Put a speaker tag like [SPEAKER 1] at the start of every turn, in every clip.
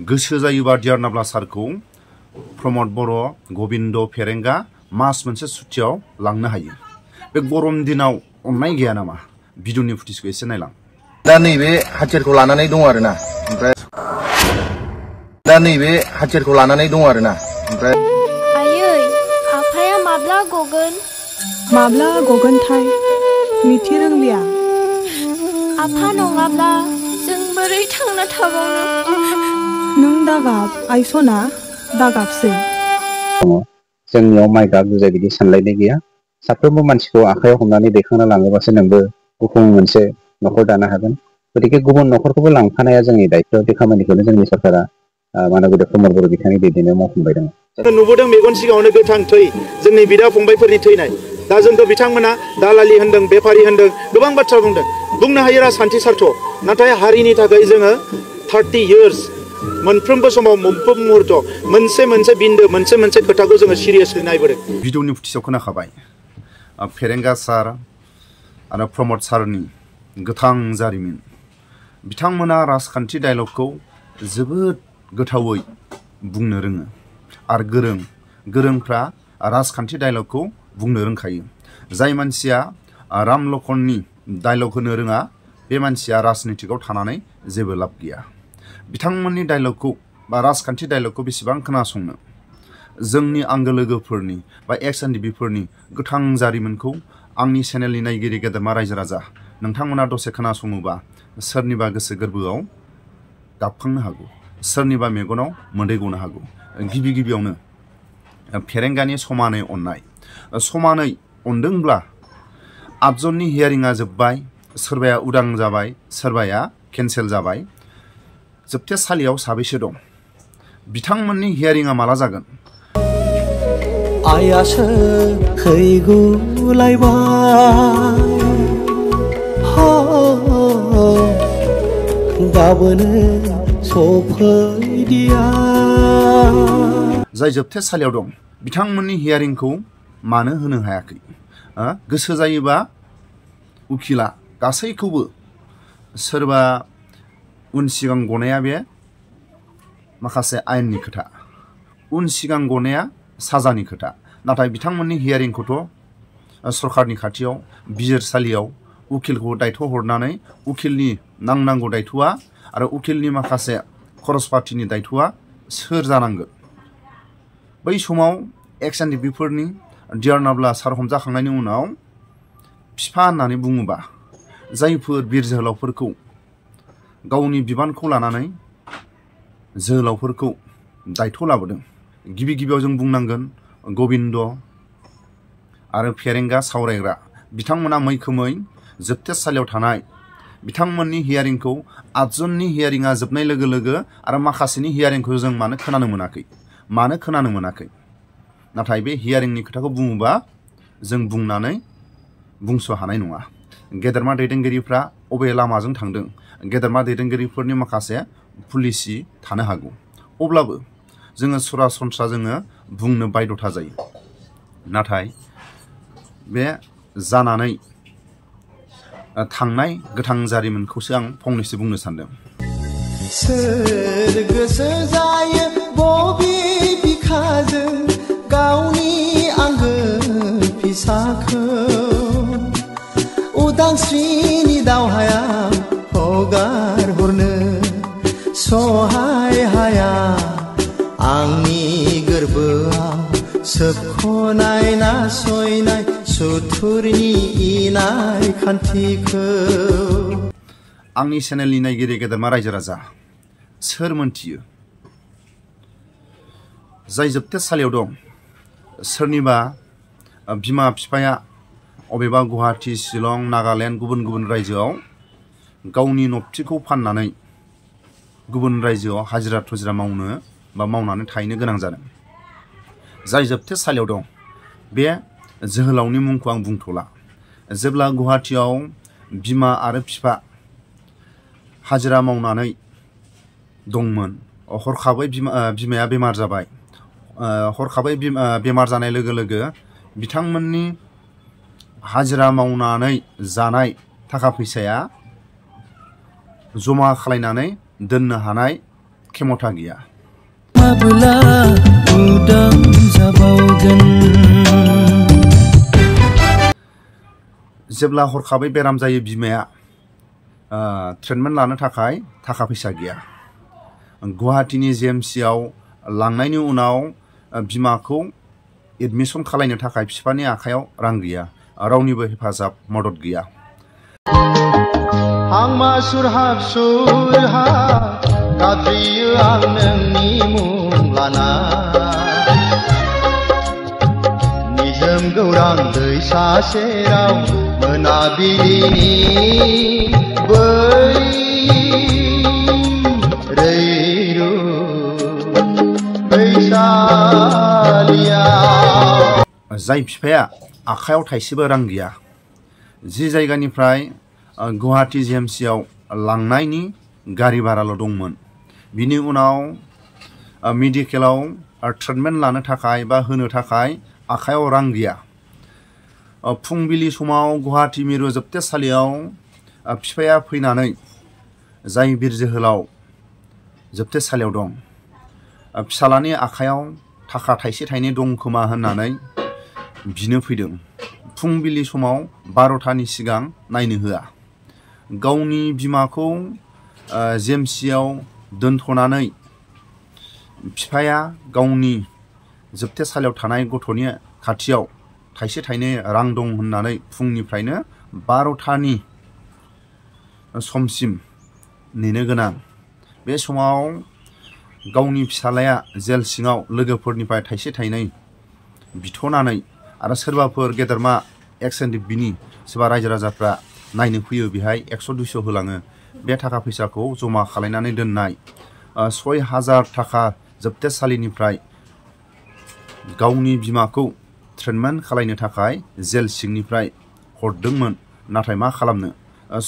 [SPEAKER 1] गोसो जायोबा डियार नाब्ला सारखौ प्रमद बर' गबिन्द फेरेंगा मास मोनसे सुटियाव लांनो हायो। बे गरम दिनाव अननाय गैया नामा? भिडिअनि फुटेजखौ एसे नायलां।
[SPEAKER 2] दा नैबे हाथियारखौ लानानै दं आरोना, ओमफ्राय दा नैबे हाथियारखौ लानानै दं आरोना, ओमफ्राय
[SPEAKER 3] आयै आफाया माब्ला गगोन?
[SPEAKER 4] माब्ला गगोनथाय मिथि रोंलिया।
[SPEAKER 3] आफा नङाब्ला जों बोरै थांना थाबावनो?
[SPEAKER 4] नों दागाब आइसना, दागाबसै।
[SPEAKER 5] जोंनियाव माइ गाब जुजाय बिदि सानलायनाय गैया। साफ्रोमबो मानसिखौ आखायाव हमनानै दैखांना लाङोबासो नोंबो गुफुं मोनसे न'खर दानो हागोन। गतिके गुबुन न'खरखौबो लांफानाया जोंनि दायित्व। बे खामानिखौनो जोंनि सरकारा मानगोदै प्रमद बर' बिथांनि दैदेननायाव मावफुंबाय दङ।
[SPEAKER 6] नुबोदों मेगन सिगाङावनो गोथां थै, जोंनि बिदा फंबायफोरनि थैनाय। दा जोंखौ बिथांमोना दालालि होनदों, बेफारि होनदों, गोबां बाथ्रा बुंदों। बुंनो हायो राजखान्थि सार्थ, नाथाय हारिनि थाखाय जोङो 30 years मोनफ्रोमबो समाव मोनफ्रोम मुहूर्त मोनसे मोनसे बिन्दो मोनसे मोनसे खोथाखौ जोङो सिरियासलि नायबोदों।
[SPEAKER 1] भिडिअनि फुटेजाव खोनाखाबाय फेरेंगा सार आरो प्रमद सारनि गोथां जारिमिन। बिथांमोना राजखान्थि डायलगखौ जोबोद गोथावै बुंनो रोङो आरो गोरोंफ्रा राजखान्थि डायलगखौ बुंनो रोंखायो। जाय मानसिया राम लखननि डायलग होनो रोङा बे मानसिया राजनितिकआव थानानै जेबो लाब गैया। बिथांमोननि डायलगखौ बा राजखान्थि डायलगखौ बेसेबां खोनासंनो। जोंनि आंगो लोगोफोरनि बा एक्स-एनडिबिफोरनि गोथां जारिमिनखौ आंनि चेनेलनि नायगिरि गेदेरमा रायजो राजा नोंथांमोना दसे खोनासङोबा सोरनिबा गोसो गोरबोआव गाबखांनो हागौ, सोरनिबा मेगनाव मोदै गनो हागौ। गिबियावनो फेरेंगानि समानै अननाय। समानै अनदोंब्ला 8 जननि हियारिंआ जोब्बाय, सोरबाया उदां जाबाय, सोरबाया केन्सेल जाबाय। जोबथेसालियाव साबैसे दं? बिथांमोननि हियारिंआ माला जागोन?
[SPEAKER 7] आयासो फैगुलायबाय गाबोनो सफैदिया।
[SPEAKER 1] जाय जोबथेसालियाव दं बिथांमोननि हियारिंखौ मानो होनो हायाखै? गोसो जायोबा उखिला गासैखौबो, सोरबा उन सिगां गनाया बे माखासे आयेननि खोथा, उन सिगां गनाया साजानि खोथा। नाथाय बिथांमोननि हियारिंखौथ' सरकारनि खाथियाव बिजिरसालियाव उकिलखौ दायथ' हरनानै उकिलनि नांनांगौ दायथ'आ आरो उकिलनि माखासे खरस पातिनि दायथ'आ सोर जानांगोन? बै समाव एक्स-एनडिबिफोरनि डियार नाब्ला सार हमजाखांनायनि उनाव फिफा होननानै बुङोबा जायफोर बिर जोहोलावफोरखौ गावनि बिबानखौ लानानै जोहोलावफोरखौ दायथ' लाबोदों, गिबियाव जों बुंनांगोन गबिन्द आरो फेरेंगा सावरायग्रा बिथांमोना मैखोमै जोबथेसालियाव थानाय। बिथांमोननि हियारिंखौ 8 जननि हियारिंआ जोबनाय लोगो लोगो आरो माखासेनि हियारिंखौ जों मानो खोनानो मोनाखै? नाथाय बे हियारिंनि खोथाखौ बुङोबा जों बुंनानै बुंस' हानाय नङा। गेदेरमा दैदेनगिरिफ्रा अबे लामाजों थांदों, गेदेरमा दैदेनगिरिफोरनि माखासे पलिसि थानो हागौ। अब्लाबो जोङो सरासनस्रा जोङो बुंनो बायध'था जायो। नाथाय बे जानानै थांनाय गोथां जारिमिनखौसो आं फंनैसो बुंनो सानदों।
[SPEAKER 7] सोर गोसो जायो बबे बिखाजों गावनि आंगो फिसाखौ उदांस्रिनि दावहायाव हगार हरनो सहाय हाया आंनि गोरबोआव सोबख'नाय नासयनाय सुथुरनि इनाय खान्थिखौ।
[SPEAKER 1] आंनि चेनेलनि नायगिरि गेदेरमा रायजो राजा सोर मोनथियो? जाय जोबथेसालियाव दं, सोरनिबा बिमा बिफाया अबेबा गुवाहाटि, शिलं, नागालेण्ड गुबुन रायजोआव गावनि नबथिखौ फाननानै गुबुन रायजोआव हाजिरा थुजिरा मावनो बा मावनानै थाहैनो गोनां जादों। जाय जोबथेसालियाव दं बे जोहोलावनि मुंखौ आं बुंथ'ला। जेब्ला गुवाहाटियाव बिमा आरो बिफा हाजिरा मावनानै दंमोन, हरखाबै बिमाया बेमार जाबाय। हरखाबै बेमार जानाय लोगो लोगो बिथांमोननि हाजिरा मावनानै जानाय थाखा फैसाया जमा खालायनानै दोननो हानाय खेमथा गैया। जेब्ला हरखाबै बेराम जायो बिमाया ट्रिटमेन्ट लानो थाखाय थाखा फैसा गैया। गुवाहाटीनि JMCआव लांनायनि उनाव बिमाखौ एडमिसन खालामनो थाखाय बिफानि आखायाव रां गैया, रावनिबो हेफाजाब मदद गैया।
[SPEAKER 7] हांमा सुरहाब सुरहा गाबज्रियो आं नोंनि मुं लाना निजोम गौरां दैसा सेराव मोनाबिलिनि बै रैरु बैसालियाव
[SPEAKER 1] जाय बिफाया आखायाव थाइसेबो रां गैया, जि जायगानिफ्राय गुवाहाटी JMCआव लांनायनि गारि भाराल' दंमोन, बिनि उनाव मेडिकेलाव ट्रिटमेन्ट लानो थाखाय बा होनो थाखाय आखायाव रां गैया। फुंबिलि समाव गुवाहाटी मिरु जोबथेसालियाव बिफाया फैनानै जाय बिर जोहोलाव जोबथेसालियाव दं, फिसालानि आखायाव थाखा थाइसे थाइनै दं खोमा होननानै बिनो फैदों। फुंबिलि समाव 12थानि सिगां नायनो होआ। गावनि बिमाखौ JMCआव दोनथ'नानै बिफाया गावनि जोबथेसालियाव थानाय गथ'नि खाथियाव थाइसे थाइनै रां दं होननानै फुंनिफ्रायनो 12थानि समसिम नेनो गोनां। बे समाव गावनि फिसालाया जेल सिङाव लोगोफोरनिफ्राय थाइसे थाइनै बिथ'नानै आरो सोरबाफोर गेदेरमा एक्स-एन-डि-बि नि सोरबा रायजो राजाफ्रा नायनो फैयो, बेहाय 100-200 होलाङो। बे थाखा फैसाखौ जमा खालामनानै दोननाय 6000 थाखा जोबथेसालिनिफ्राय गावनि बिमाखौ ट्रिटमेन्ट खालामनो थाखाय जेल सिंनिफ्राय हरदोंमोन। नाथाय मा खालामनो,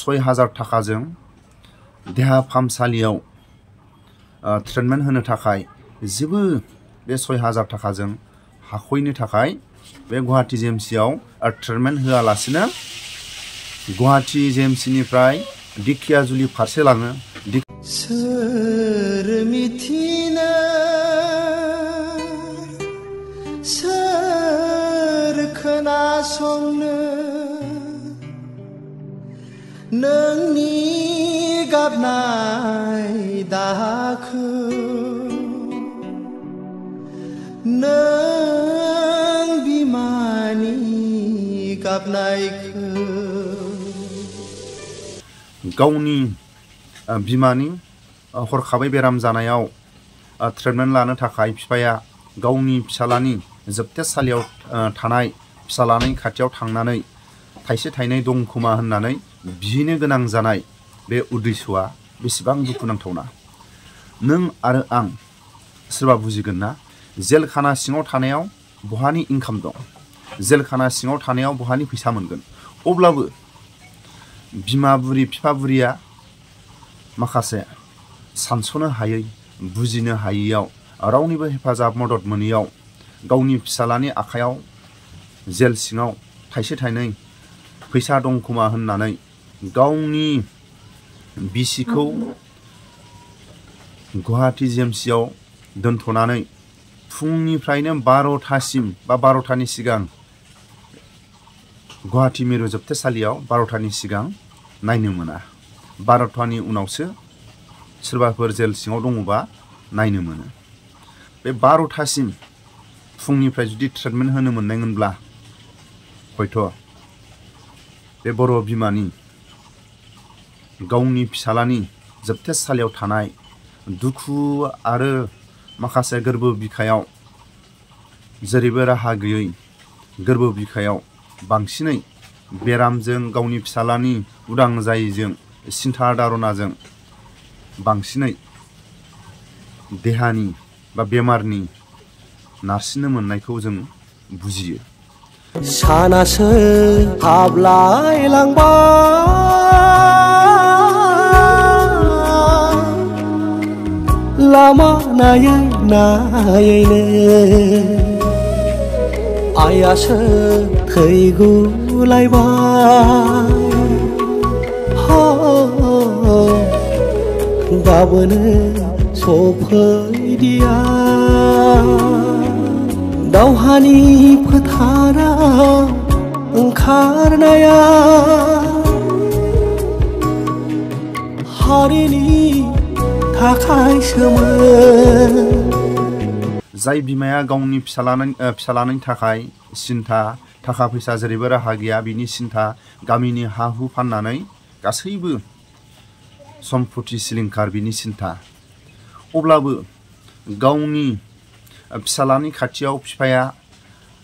[SPEAKER 1] 6000 थाखाजों देहा फाहामसालियाव ट्रिटमेन्ट होनो थाखाय जेबो बे 6000 थाखाजों हाख'यैनो थाखाय बे गुवाहाटी JMCआव ट्रिटमेन्ट होआलासिनो गुवाहाटी JMCनिफ्राय दिखियाजुलि फारसे लाङो।
[SPEAKER 7] सोर मिथिनो सोर खोनासंनो नोंनि गाबनाय दाहाखौ नों बिमानि गाबनायखौ।
[SPEAKER 1] गावनि बिमानि हरखाबै बेराम जानायाव ट्रिटमेन्ट लानो थाखाय बिफाया गावनि फिसालानि जोबथेसालियाव थानाय फिसालानि खाथियाव थांनानै थाइसे थाइनै दं खोमा होननानै बिनो गोनां जानाय बे उद्देश्यआ बेसेबां दुखुनांथावना। नों आरो आं सोरबा बुजिगोन ना? जेलखाना सिङाव थानायाव बहानि इनकाम दं, जेलखाना सिङाव थानायाव बहानि फैसा मोनगोन? अब्लाबो बिमा बुरि बिफा बुरिया माखासे सानस'नो हायै, बुजिनो हायैयाव, रावनिबो हेफाजाब मदद मोनैयाव गावनि फिसालानि आखायाव जेल सिङाव थाइसे थाइनै फैसा दं खोमा होननानै गावनि बिसिखौ गुवाहाटी JMCआव दोनथ'नानै फुंनिफ्रायनो 12थासिम बा 12थानि सिगां गुवाहाटी मिरु जोबथेसालियाव 12थानि सिगां नायनो मोना। 12थानि उनावसो सोरबाफोर जेल सिङाव दङबा नायनो मोनो। बे 12थासिम फुंनिफ्राय जुदि ट्रिटमेन्ट होनो मोननायमोनब्ला हयथ' बे बर' बिमानि गावनि फिसालानि जोबथेसालियाव थानाय दुखु आरो माखासे गोरबो बिखायाव जेरैबो राहा गैयै गोरबो बिखायाव बांसिनै बेरामजों गावनि फिसालानि उदां जायैजों सिन्था दारनाजों बांसिनै देहानि बा बेमारनि नारसिननो मोननायखौ जों बुजियो।
[SPEAKER 8] सानासो हाबलायलांबाय लामा नायै नायैनो आयासो थै गुलायबाय गाबोनो सफैदिया दावहानि फोथाराव ओंखारनाया हारिनि थाखायसोमोन
[SPEAKER 1] जाय बिमाया गावनि फिसालानि थाखाय सिन्था थाखा फैसा जेरैबो राहा गैया बिनि सिन्था गामिनि हा हु फाननानै गासैबो सम्पति सिलिंखार बिनि सिन्था अब्लाबो गावनि फिसालानि खाथियाव बिफाया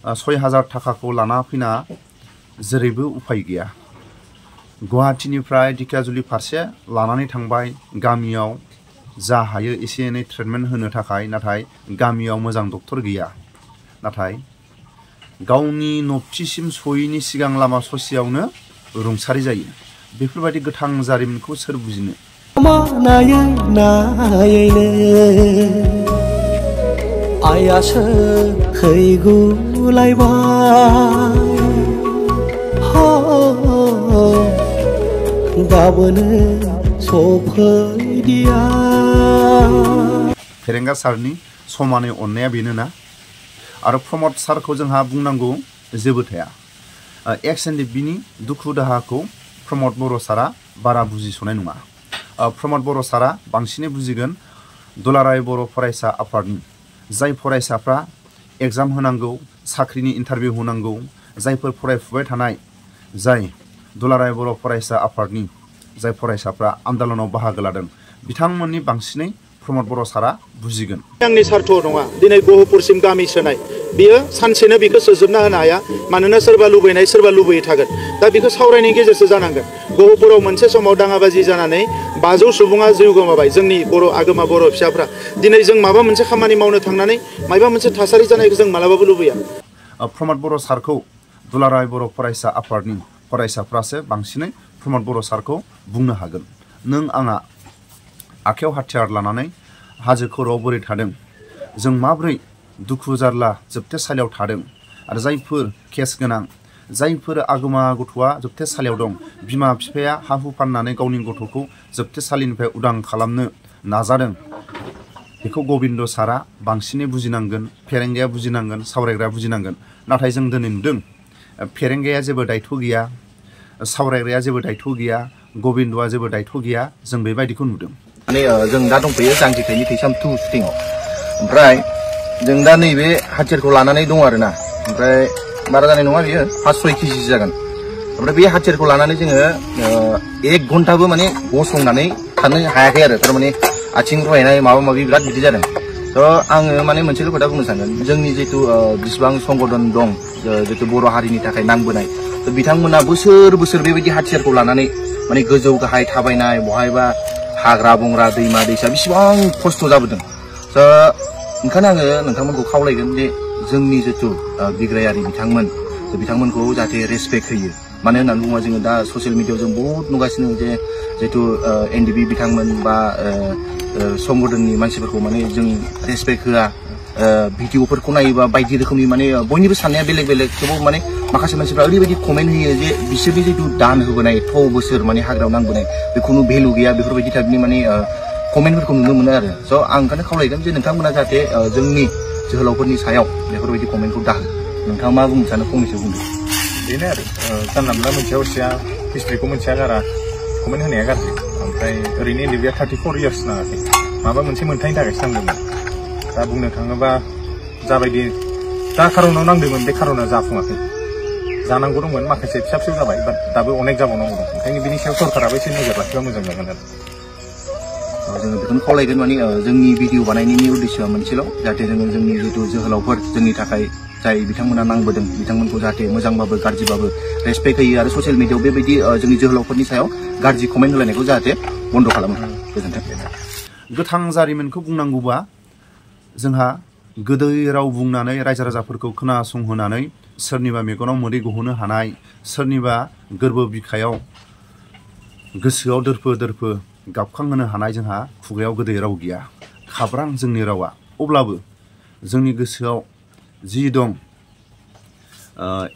[SPEAKER 1] 6000 थाखाखौ लाना फैना जेरैबो उपाय गैया गुवाहाटीनिफ्राय दिखियाजुलि फारसे लानानै थांबाय गामियाव जा हायो एसे एनै ट्रिटमेन्ट होनो थाखाय नाथाय गामियाव मोजां डक्टर गैया नाथाय गावनि नबथिसिम सहैनि सिगां लामा ससेयावनो रुंसारि जायो बेफोरबायदि गोथां जारिमिनखौ सोर बुजिनो
[SPEAKER 8] नायै नायैनो आयासो थैगुलायबाय गाबोनो सफैदिया
[SPEAKER 1] फेरेंगा सारनि समानै अननाया बेनोना आरो प्रमद सारखौ जोंहा बुंनांगौ जेबो थाया एक्स एन डि बिनि दुखु दाहाखौ प्रमद बर' सारा बारा बुजिस'नाय नङा प्रमद बर' सारा बांसिनै बुजिगोन दुलाराय बर' फरायसा आफादनि जाय फरायसाफ्रा एग्जाम होनांगौ साख्रिनि इन्टारभिउ होनांगौ जायफोर फरायफुबाय थानाय जाय दुलाराय बर' फरायसा आफादनि जाय फरायसाफ्रा आन्दलनाव बाहागो लादों बिथांमोननि बांसिनै प्रमद बर' सारा बुजिगोन
[SPEAKER 6] आंनि सार्थ नङा दिनै गहपुरसिम गामि सोनाय बियो सानसेनो बिखौ सोजोबना होनो हाया मानोना सोरबा लुबैनाय सोरबा लुबैयै थागोन दा बिखौ सावरायनायनि गेजेरजों जानांगोन गहपुराव मोनसे समाव दाङाबाजि जानानै 500 सुबुङा जिउ गोमाबाय जोंनि बर' आगोमा बर' फिसाफ्रा दिनै जों माबा मोनसे खामानि मावनो थांनानै माबा मोनसे थासारि जानायखौ जों मालाबाबो लुबैया
[SPEAKER 1] प्रमद बर' सारखौ दुलाराय बर' फरायसा आफादनि फरायसाफ्रासो बांसिनै प्रमद बर' सारखौ बुंनो हागोन नों आंहा आखायाव हाथियार लानानै हाजो खर'आव बोरै थादों जों माब्रै दुखु जारला जोबथेसालियाव थादों आरो जायफोर केस गोनां जायफोर आगोमा गथ'आ जोबथेसालियाव दं बिमा बिफाया हा हु फाननानै गावनि गथ'खौ जोबथेसालिनिफ्राय उदां खालामनो नाजादों बेखौ गबिन्द सारा बांसिनै बुजिनांगोन फेरेंगाया बुजिनांगोन सावरायग्राया बुजिनांगोन नाथाय जों दिनै नुदों फेरेंगाया जेबो दायथ' गैया सावरायग्राया जेबो दायथ' गैया गबिन्दआ जेबो दायथ' गैया जों बेबायदिखौ नुदों
[SPEAKER 2] माने जों दा दंफैयो जांगिथायनि थैसाम 2 शुटिंआव ओमफ्राय जों दा नैबे हाथियारखौ लानानै दं आरोना ओमफ्राय बारा जानाय नङा बियो 5-6 केजि जागोन ओमफ्राय बे हाथियारखौ लानानै जोङो 1 घन्टाबो माने गसंनानै थानो हायाखै आरो थारमाने आथिं रुवायनाय माबा माबि बिराद बिदि जादों थ' आङो माने मोनसेल' खोथा बुंनो सानगोन जोंनि जितु बिसिबां संगठन दं जितु बर' हारिनि थाखाय नांबोनाय थ' बिथांमोना बोसोर बोसोर बेबायदि हाथियारखौ लानानै माने गोजौ गाहाय थाबायनाय बहायबा हाग्रा बंग्रा दैमा दैसा बेसेबां खस्थ' जाबोदों थ' ओंखायनो आङो नोंथांमोनखौ खावलायगोन जे जोंनि जितु बिग्रायारि बिथांमोनखौ जाहाथे रेसपेक्ट होयो मानो होननानै बुङोबा जोङो दा ससियेल मिडियायाव जों बहुत नुगासिनो जे जितु एनडिबि बिथांमोन बा संगठननि मानसिफोरखौ माने जों रेसपेक्ट होआ भिडिअफोरखौ नायोबा बायदि रोखोमनि माने बयनिबो साननाया बेलेग बेलेग थेवबो माने माखासे मानसिफ्रा ओरैबायदि कमेन्ट होयो जे बिसोरनि जितु दान होबोनाय 6 बोसोर माने हाग्रायाव नांबोनाय बेखौनो भेलु गैया बेफोरबायदि टाइपनि माने कमेन्टफोरखौ नुनो मोनो आरो स' आं ओंखायनो खावलायगोन जे नोंथांमोना जाहाथे जोंनि जोहोलावफोरनि सायाव बेफोरबायदि कमेन्टखौ दाहो नोंथाङा मा बुंनो सानो फंनैसो बुंदो
[SPEAKER 9] बेनो आरो जानला मोनला मोनसेया हरसेया हिस्ट्रिखौ मोनसेया गारा कमेन्ट होनाया गाज्रि ओमफ्राय ओरैनो एनडिबिया 34 इयार्स नाङाखै माबा मोनसे मोन्थायनि थाखायसो नांदोंमोन दा बुंनो थाङोबा जाबायदि जा खारनाव नांदोंमोन बे खारना जाफुङाखै जानांगौ दंमोन माखासे फिसा फिसौ जाबाय बाट दाबो अनेक जाबावनांगौ दं ओंखायनो बिनि सायाव सरकाराबो एसे नोजोर लाखिबा मोजां जागोन आरो
[SPEAKER 2] जोङो बेखौनो खावलायगोन माने जोंनि भिडिअ बानायनायनि उद्देश्यआ मोनसेल' जाहाथे जोङो जोंनि जितु जोहोलावफोर जोंनि थाखाय जाय बिथांमोना नांबोदों बिथांमोनखौ जाहाथे मोजांबाबो गाज्रिबाबो रेसपेक्ट होयो आरो ससियेल मिडियायाव बेबायदि जोंनि जोहोलावफोरनि सायाव गाज्रि कमेन्ट होलायनायखौ जाहाथे बन्द' खालामो गोजोन्थों
[SPEAKER 1] गोथां जारिमिनखौ बुंनांगौबा जोंहा गोदै राव बुंनानै रायजो राजाफोरखौ खोनासंहोनानै सोरनिबा मेगनाव मोदै गहोनो हानाय सोरनिबा गोरबो बिखायाव गोसोआव दोरफो दोरफो गाबखांहोनो हानाय जोंहा खुगायाव गोदै राव गैया खाब्रां जोंनि रावा अब्लाबो जोंनि गोसोआव जि दं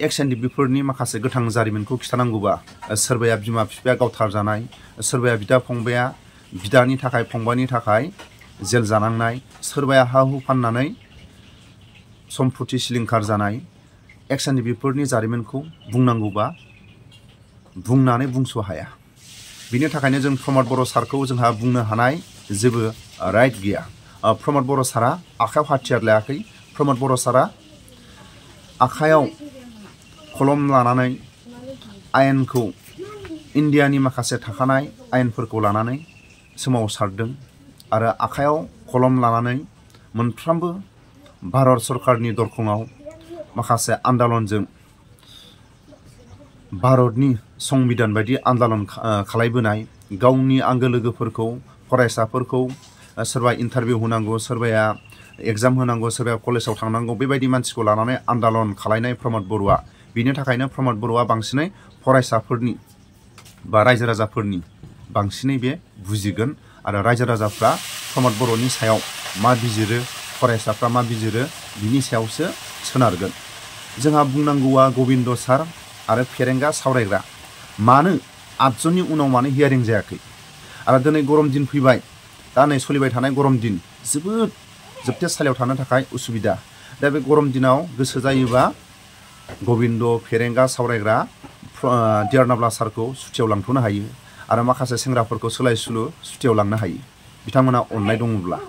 [SPEAKER 1] एक्स एन डि बिफोरनि माखासे गोथां जारिमिनखौ खिथानांगौबा सोरबाया बिमा बिफाया गावथारजानाय सोरबाया बिदा फंबाया बिदानि थाखाय फंबायनि थाखाय जेल जानांनाय, सोरबाया हा हु फाननानै सम्पति सिलिंखार जानाय, एक्सननि बेफोरनि जारिमिनखौ बुंनांगौबा बुंनानै बुंस' हाया। बिनि थाखायनो जों प्रमद बर' सारखौ जोंहा बुंनो हानाय जेबो राइट गैया। प्रमद बर' सारा आखायाव हाथियार लायाखै। प्रमद बर' सारा आखायाव कलम लानानै आयेनखौ, इन्डियानि माखासे थाखानाय आयेनफोरखौ लानानै सोमावसारदों आरो आखायाव कलम लानानै मोनफ्रोमबो भारत सरकारनि दरखङाव माखासे आन्दलनजों भारतनि संबिधान बायदि आन्दलन खालायबोनाय, गावनि आंगो लोगोफोरखौ, फरायसाफोरखौ सोरबा इन्टारभिउ होनांगौ, सोरबाया एग्जाम होनांगौ, सोरबाया कलेजाव थांनांगौ, बेबायदि मानसिखौ लानानै आन्दलन खालायनाय प्रमद बर'आ। बिनि थाखायनो प्रमद बर'आ बांसिनै फरायसाफोरनि बा रायजो राजाफोरनि बांसिनै बे बुजिगोन आरो रायजो राजाफ्रा प्रमद बर'नि सायाव मा बिजिरो, फरायसाफ्रा मा बिजिरो, बिनि सायावसो सोनारगोन। जोंहा बुंनांगौआ गबिन्द सार आरो फेरेंगा सावरायग्रा मानो 8 जननि उनाव मानो हियारिं जायाखै आरो दिनै गरम दिन फैबाय, दा नै सोलिबाय थानाय गरम दिन, जोबोद जोबथेसालियाव थानो थाखाय उसुबिदा। दा बे गरम दिनाव गोसो जायोबा गबिन्द, फेरेंगा सावरायग्रा दियारनाब्ला सारखौ सुटियाव लांथ'नो हायो आरो माखासे सेंग्राफोरखौ सोलाय सोल' सुटियाव लांनो हायो बिथांमोना अननाय दङब्ला।